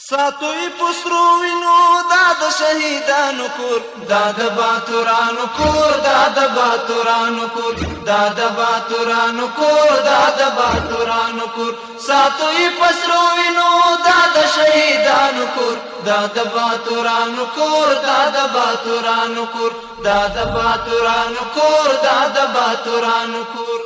ساتو یې په سرو وینو دا د شهیدانو کور، دا د باتورانو کور، دا د باتورانو کور، دا د باتورانو کور، دا د باتورانو کور. ساتو یې په سرو وینو دا د شهیدانو کور، دا د باتورانو کور، دا د باتورانو کور، دا د باتورانو کور، دا د باتورانو کور.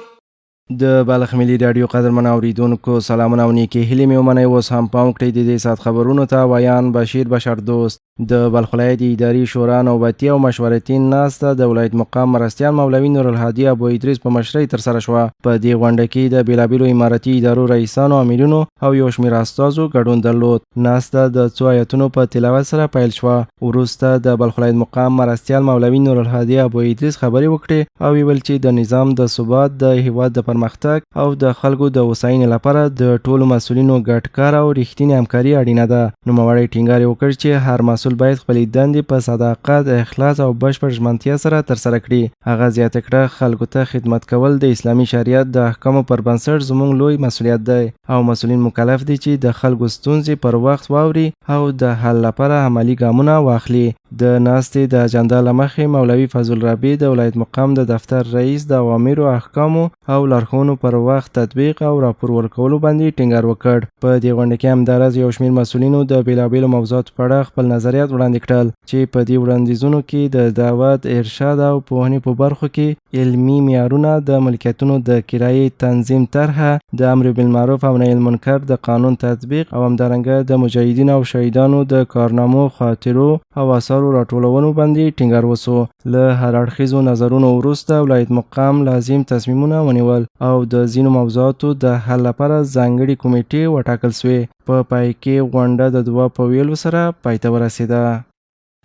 د بلخ ملي راډیو قدرمن اوریدونکو، سلامونه او نیکې هیلې مې ومنئ. اوس هم پام کړئ د دې ساعت خبرونو ته. ویان بشیر بشر دوست. د بلخ ولایت اداري شورا نوبتي او مشورتي ناسته د ولایت مقام مرستیال مولوي نورالهادي ابو ادریس په مشرۍ ترسره شوه. په دې غونډه کې د بېلابېلو امارتي ادارو رئیسانو، آمرینو او یو شمېر استازو ګډون درلود. ناسته د څو آیتونو په تلاوت سره پیل شوه. وروسته د بلخ ولایت مقام مرستیال مولوي نورالهادي ابو ادریس خبرې وکړې او ویل چې د نظام د ثبات، د هیواد د پرمختګ او د خلکو د هوساینې لپاره د ټولو مسؤلینو ګډ کار او رښتینې همکاري اړینه ده. نوموړی ټینګار وکړ چې هر مسؤل باید خپلې دندې په صداقت، اخلاص او بشپړ ژمنتیا سره ترسره کړي. هغه زیاته کړه، خلکو ته خدمت کول د اسلامي شریعت د احکامو پر بنسټ زموږ لوی مسؤلیت دی او مسؤلین مکلف دي چې د خلکو ستونزې پر وخت واوري او د حل لپاره عملي ګامونه واخلي. د ناستې د اجنډا له مخې، مولوي فضل ربي، د ولایت مقام د دفتر رئیس، د اوامرو، احکامو او لارښوونو پر وخت تطبیق او راپور ورکولو باندې ټینګار وکړ. په دې غونډه کې همداراز یو شمېر مسؤلینو د بېلابېلو موضوعاتو په اړه خپل نظریات وړاندې کړل چې په دې وړاندیزونو کې د دعوت، ارشاد او پوهنې په برخو کې علمي معیارونه، د ملکیتونو د کرایې تنظیم طرحه، د امر بالمعروف او نهی المنکر د قانون تطبیق او همدارنګه د مجاهدینو او شهیدانو د کارنامو، خاطرو او آثارو راټولونو باندې ټینګار وسو. له هر اړخیزو نظرونو وروسته ولایت مقام لازم تصمیمونه ونیول او د ځینو موضوعاتو د حل لپاره ځانګړي کمیټې وټاکل سوې. په پای کې غونډه د دعا په ویلو سره پای ته ورسېده.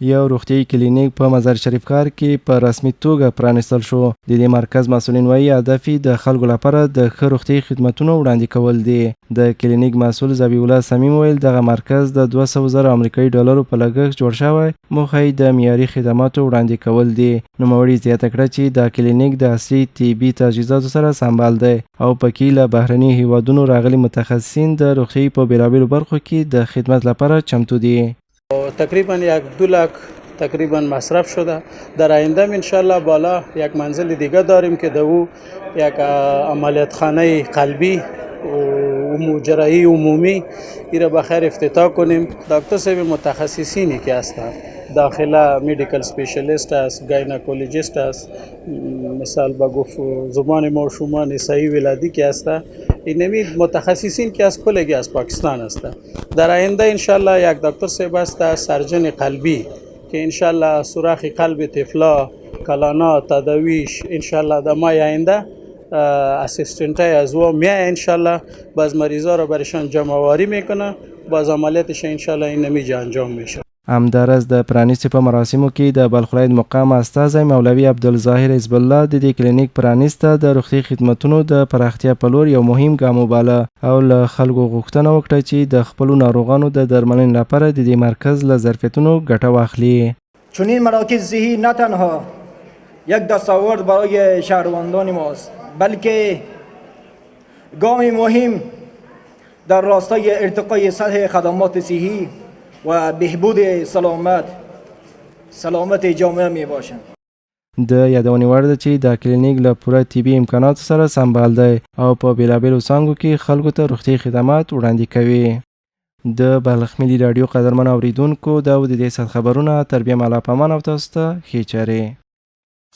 یو روغتیايي کلینیک په مزار شریف ښار کې په رسمي توګه پرانیستل شو. د دې مرکز مسؤلین وایي، هدف یې د خلکو لپاره د ښه روغتیايي خدمتونو وړاندې کول دي. د کلینیک مسؤل ذبیح الله صمیم وویل، دغه مرکز د 200 زره امریکایي ډالرو په لګښت جوړ شوی، موخه یې د معیاري خدماتو وړاندې کول دي. نوموړي زیاته کړه چې دا کلینیک د عصري طبي تجهیزاتو سره سمبال دی او پکې له بهرني هیوادونو راغلي متخصصین د روغتیايي په بېلابېلو برخو کې د خدمت لپاره چمتو دي. تقریبا 1-2 لاک تقریبا مصرف شده. در آینده انشالله بالا یک منزل دیگه داریم که در او یک عملیات خانه قلبی و جراحی عمومی ایره بخیر افتتاح کنیم. دکتر صاحب متخصصینی که هستند، داخله medical specialist است، gynecologist است، مثال با گفت زبان ما و شما نسایی ولادی که هست، اینمی متخصصین که از کلگی از پاکستان است. در آینده انشالله یک دکتر صاحب است، surgeon قلبی، که انشالله سوراخ قلب طفلا، کلانا، تداویش انشالله در ماه آینده assistant های از او میای، انشالله باز مریضا را برشان جمع آوری میکنه، باز عملیاتش انشالله این انجام میشه. همداراز د پرانیستې په مراسمو کې د بلخ ولایت مقام استازی مولوي عبدالظاهر حزب الله د دې کلینیک پرانیسته د روغتیايي خدمتونو د پراختیا په لور یو مهم ګام وباله او له خلکو غوښتنه وکړه چې د خپلو ناروغانو د درملنې لپاره د دې مرکز له ظرفیتونو ګټه واخلي. چنین مراکز صحی نه تنها یک دستاورد برای شهروندان ماست، بلکه گام مهم در راستای ارتقای سطح خدمات صحی و بهبود سلامت جامعه می باشند. د یادونې وړ ده چې دا کلینیک له پوره طبي امکاناتو سره سمبال دی او په بېلابېلو څانګو کې خلکو ته روغتیايي خدمات وړاندې کوي. د بلخ ملي راډیو قدرمن اوریدونکو، دا و د دې ساعت خبرونه. تر بیا مالا پامان او تاسو ته ښې چارې.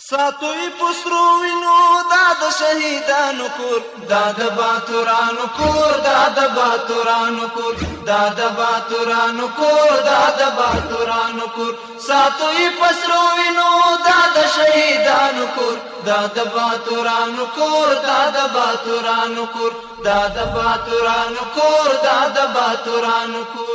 ساتو یې په سرو وینو دا د شهیدانو کور، دا د باتورانو کور، دا د باتورانو کور، دا د باتورانو کور، دا د باتورانو کور. ساتو یې په سرو وینو دا د شهیدانو کور، دا د باتورانو کور، دا د باتورانو کور، دا د باتورانو کور، دا د باتورانو کور.